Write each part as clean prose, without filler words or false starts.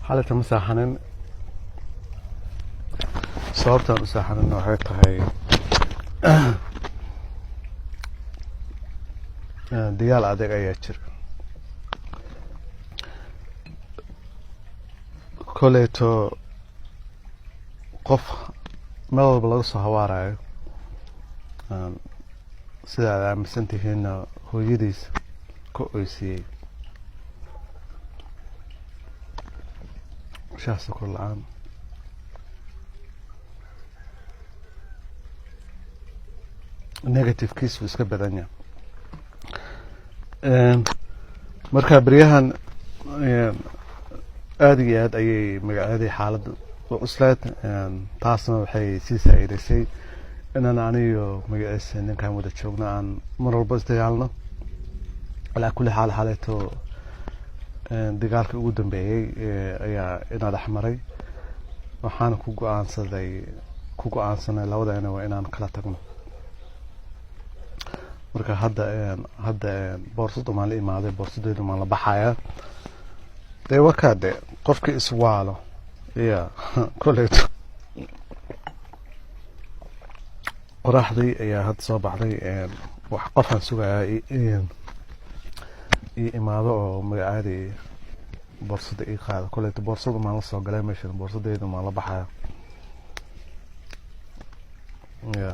Xalayta ma saaxanin. Sababtaan u saaxanin waxay tahay dagaal adag ayaa jira. Koleyto qof meel walba laga soo hawaarayo, sida aad aaminsan tihiinna hooyadiis ka oysiiyey shaah sokor la-aan. Negativekiis wuu iska badan yahay. Marka beryahan aada iyo aad ayay magacyadii xaaladda u cuslayd. Taasna waxay sii saa-iidaysay inaan aniyo magaciisa ninkaan wada joogno aan mar walba isdagaalno. Calaa kulli xaal, xaleeto dagaalka ugu dambeeyey ayaa ina dhex maray. Waxaana ku go-aansaday, ku go-aansanay labadayna waa inaan kala tagno. Marka hadda boorsada maan la imaaday, boorsadeydu maan la baxayaa. Dee wakaa de qofka iswaalo ya. Koleyto qoraxdii ayaa hadda soo baxday. Wax qofaan sugayaa ii imaado oo magacaadii boorsada ii qaado. Koleyto boorsada maan la soo galay meeshan, boorsadeydu maan la baxaya ya.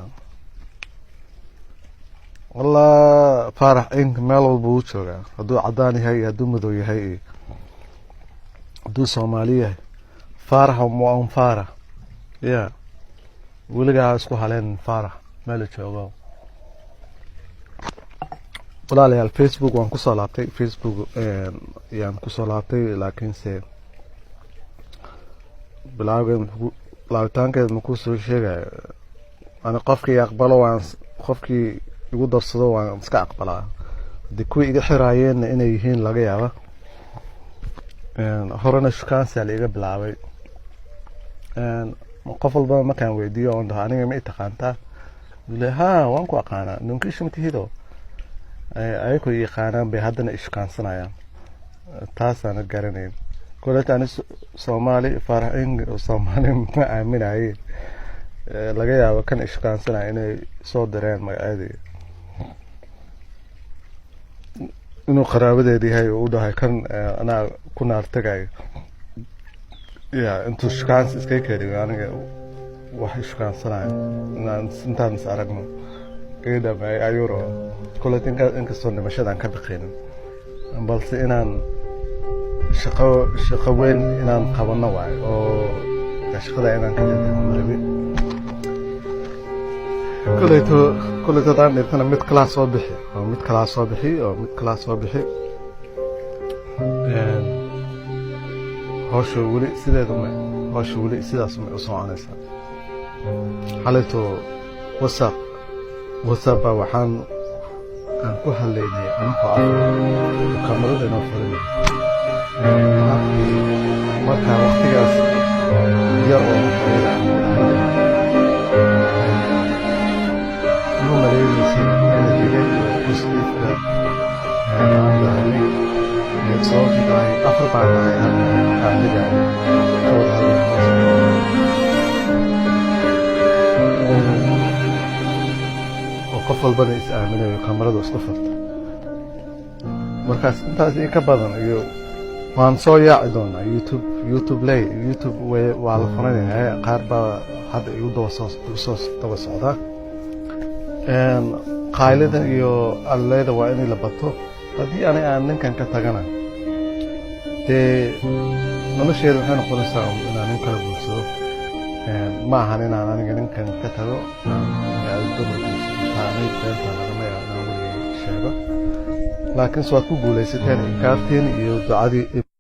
Wallah, Faarax ink meel walba wuu joogaa, hadduu cadaan yahay iyo hadduu madow yahay iyo hadduu Soomaali yahay. Faarax waa un Faarax ya. Weligaa isku haleen Faarax meel joogo. Walaalayaal, Facebook waan kusoo laabtay, Facebook yaan kusoo laabtay, laakiinse bilaawgeed laabitaankeed ma kusoo sheegayo. Ani qofkii aqbalo waan, qofkii igu darsado waan iska aqbalaa. Haddii kuwii iga xiraayeenna inay yihiin laga yaaba. Horena shukaansia la iga bilaabay. Qof walbaba markaan weydiiyo oon dhaho, "Aniga ma i taqaantaa?" Ule, "Ha, waan ku aqaanaa, nunkiisha ma tihido?" Ayakoo yaqaanaan bay haddana ishukaansanayaan. Taasaana garanayn. Koleta ani Soomaali, Faarax ing Soomaali ma aaminaye. Laga yaabo kan ishukaansanaya inay soo direen magacyadii, inuu qaraabadeed yahay oo u dhahay, "Kan anaa ku naar tagayo ya." Intuu shukaansi iskaga keenin aniga wax ishukaansanaya inaan intaan is aragno iga dhameeyay ayuu rabaa. Koleta inkastoo dhimashadaan ka baqaynin, balse inaan shaqo weyn inaan qabano waayo oo shaqada inaan ka dadaalo marabi. Koleyto haddaan dhintana mid kalaa soo bixi oo mid kalaa soo bixi oo mid kalaa soo bixi. Hawsha weli sideedu ma, hawsha weli sidaas may u soconaysaa. Xalayto WhatsApp baa waxaan aan ku hadlaynay anakoo afar kamarada inoo furinay. Marka waqtigaas yar oo marka iyada aan wada hadlaynay, ma maleynaysay energy-ga iyo positive-ka aan dareemay. Sababta tahay afar baan nahay aniga ka wada hadlay hawsha oo qof walbana is aaminayo, kamaradu isku furta. Markaas intaas in ka badan iyo waan soo yaaci doonaa. YouTube ley, YouTube waa la furanaya. Qaar baa hadda igu daba soo igu soo daba socda. Qaylida iyo alleyda waa inay la bato. Haddii ani aan ninkan ka tagana, dee nolosheeda waxay noqonaysaa inaan nin kala guursado. Ma ahan inaan aniga ninkan ka tago inaan dumar guursado. Taa aniga beenta lagama yaabo inaan weligay sheego, laakiinse waad ku guulaysateen inkaartiin iyo ducadii.